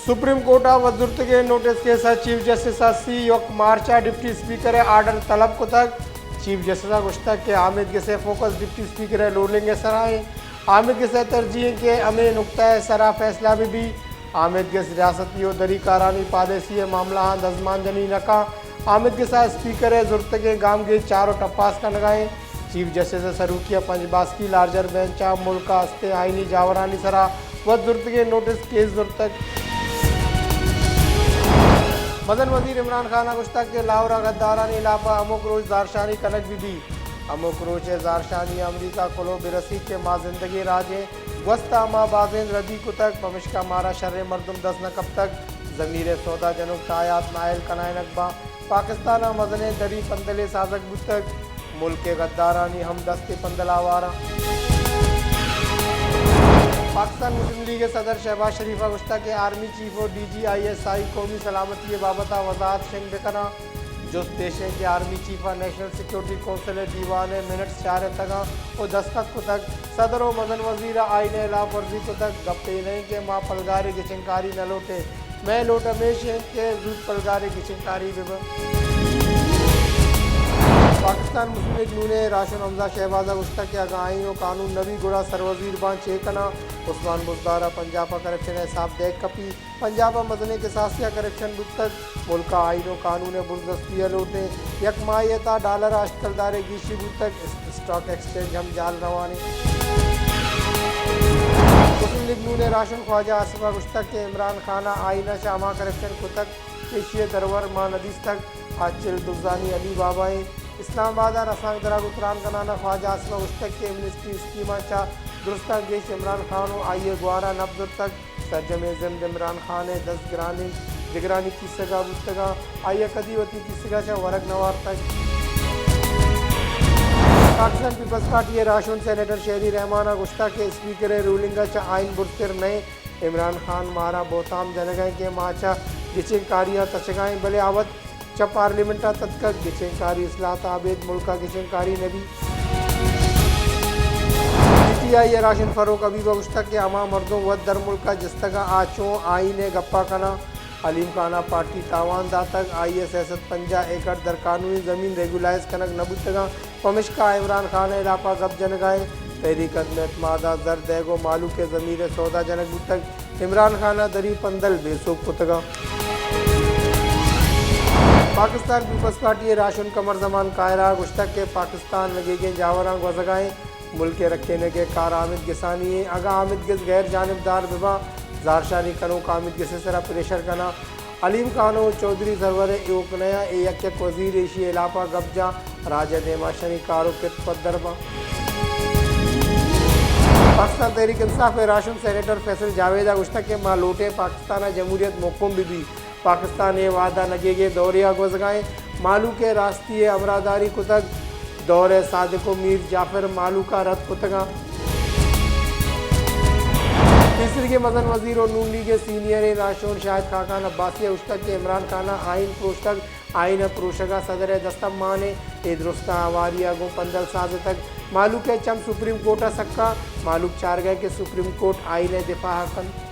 Supreme court ءَ وت زرتگیں notice case ءَ چیف جسٹس ءَ سی یک مارچ ءَ ڈپٹی اسپیکر ءِ آرڈر طلب کتگ۔ چیف جسٹس ءَ گوشتگ کہ آمید گس ءِ فوکس ڈپٹی اسپیکر ءِ رولنگ ءِ سرا اِنت۔ آمید گس ءِ ترجیح اِنت کہ ہمے نکتہ ءِ سرا فیصلہ بہ بیت۔ آمید گس ریاستی ءُ دری کارانی پالیسی ءِ معاملہاں دزمانجنی نہ کنت۔ آمید گس ءَ اسپیکر ءِ زرتگیں گامگیج چار ءُ ٹپاس کنگ ءَ اِنت۔ چیف جسٹس ءِ سروکی ءَ پنچ باسکی لارجر بینچ ءَ ملک ءِ استیں آئینی جاورانی سرا وت زرتگیں نوٹس کیس زرتگ۔ مزن وزیر عمران خان ءَ گوشتگ کہ لاہور ءَ غدارانی ہلاپ ءَ ہمک روچ زہرشانی کنگ بہ بیت۔ ہمک روچ ءِ زہرشانی ءَ امریکہ ءَ کلوہ بہ رسیت کہ ما زندگیں راجے ایں، گوست ءَ ما بازیں ردی کتگ، پمشکا مارا شریں مردم دست نہ کپتگ۔ ضمیر ءِ سودا جنوک تاہیات نااہل کنائینگ باں۔ پاکستان ءَ مزنیں دری پندلے سازگ بوتگ، ملک ءِ غدارانی ہم دست ءِ پندل آوار اَنت۔ پاکستان مسلم لیگ ءِ صدر شہباز شریف ءَ گوشتگ کہ آرمی چیف ءُ D G I S I قومی سلامتی ءِ بابت ءَ وضاحت شنگ بہ کناں۔ جست ایش اِنت کہ آرمی چیف ءَ نیشنل سیکورٹی کونسل ءِ دیوان ءِ منٹس چارتگ اَنت ءُ دستخط کتگ۔ صدر ءُ مزن وزیر ءَ آئین ءِ ہلاپ ورزی کتگ۔ گپ اے نہ اِنت کہ ما پلگاریں گچینکاری نہ لوٹ ایں۔ مئے لوٹ ہمیش اِنت کہ زوت پلگاریں گچینکاری بہ بنت۔ پاکستان مسلم لیگ نون ءِ راہشون حمزہ شہباز ءَ گوشتگ کہ اگاں آئین ءُ قانون نہ بیت گڑا سروزیر باں چے کناں؟ عثمان بزدار ءَ پنجاب ءَ کرپشن ءِ حساب دیگ کپیت۔ پنجاب ءَ مزنیں کساسے ءَ کرپشن بوتگ۔ ملک ءَ آئین ءُ قانون ءِ بزدستی ءَ لوٹ ایں۔ یک ماہے ءِ تہا ڈالر ءِ ہشت کلدارے گیشی بوتگ۔ اس-، اسٹاک ایکسچینج ہم جعل روان اِنت۔ مسلم لیگ نون ءِ راہشون خواجہ آصف ءَ گوشتگ کہ عمران خان ءَ آئین ءَ چہ ہما کرپشن کتگ کہ ایشی ءِ درور ما نہ دیستگ۔ آ چل دزانی علی بابا اِنت۔ اسلام آباد ءَ رسانکدراں گوں تران کنان ءَ خواجہ آصف ءَ گوشتگ کہ ایمنسٹی اسکیم ءَ چہ درستاں گیش عمران خان ءُ آئی ءِ گوہاراں نپ زرتگ۔ سرجمیں زند عمران خان ءِ دزگرانی، جگرانی کیسگ ءَ بوتگ اَنت۔ آئی ءَ کدی وتی کیسگ ءَ چہ ورگ نہ وارتگ۔ پاکستان پیپلز پارٹی ءِ راہشون سینیٹر شہری رحمان ءَ گوشتگ کہ اسپیکر ءِ رولنگ ءَ چہ آئین برزتر نہ اِنت۔ عمران خان مارا بہتام جنگ ءَ اِنت کہ ما چہ گچین کاریاں تچگ ءَ ایں، بلے آ وت چہ پارلیمنٹ ءَ تتکگ، گچین کاری اصلاحات ءَ ابید ملک ءَ گچین کاری نہ بیت۔ پی ٹی آئی ءِ راہشون فاروق حبیب ءَ گوشتگ کہ ہما مردم وت درملک ءَ جستگ ءَ آ چوں آئین ءِ گپ ءَ کناں۔ حلیم خان ءَ پارٹی تاوان داتگ، آئی ءِ سئے سد پنجاہ ایکڑ درقانونی زمین ریگولائز کنگ نہ بوتگ اَنت، پمشکا عمران خان ءِ ہلاپ ءَ گپ جنگ ءَ اِنت۔ تحریک عدم اعتماد ءَ زر دئیگ ءُ مہلوک ءِ ضمیر ءِ سودا جنگ بوتگ۔ عمران خان ءَ دری پندل بے سوب کتگ اَنت۔ پاکستان پیپلز پارٹی ءِ راہشون قمر زمان قاہرہ ءَ گوشتگ کہ پاکستان نگیگیں جاوراں گوزگ ءَ اِنت، ملک ءِ رکینگ ءِ کار آمید گسانی اِنت، اگاں آمید گس غیر جانبدار بہ باں، زہرشانی کنوک آمید گس ءِ سرا پریشر کناں۔ حلیم خان ءُ چوہدری سرور ءِ ایوک نہ اَنت، اے یک یک وزیر ایشی ءِ ہلاپ ءَ گپ جاں، راج ءِ دیما شری کار ءُ کرد پدر باں۔ پاکستان تحریک انصاف ءِ راہشون سینیٹر فیصل جاوید ءَ گوشتگ کہ ما لوٹ ایں پاکستان ءَ جمہوریت مھکم بہ بیت، پاکستان اے وہد ءَ نگیگیں دورے ءَ گوزگ ءَ اِنت، مہلوک ءِ راستی ءِ ہمراہداری کتگ، دور ءِ صادق ءُ میر جعفر مہلوک ءَ رد کتگ اَنت۔ پیسریگیں مزن وزیر ءُ نون لیگ ءِ سینئریں راہشون شاہد خاقان عباسی ءَ گوشتگ کہ عمران خان ءَ آئین پروشتگ، آئین ءِ پروشگ ءَ صدر ءِ دست ءَ مان اِنت، اے درستاں ہواری ءَ گوں پندل سازتگ، مہلوک ءِ چم سپریم کورٹ ءَ سک اَنت، مہلوک چارگ ءَ اِنت کہ سپریم کورٹ آئین ءِ دفاع ءَ کنت۔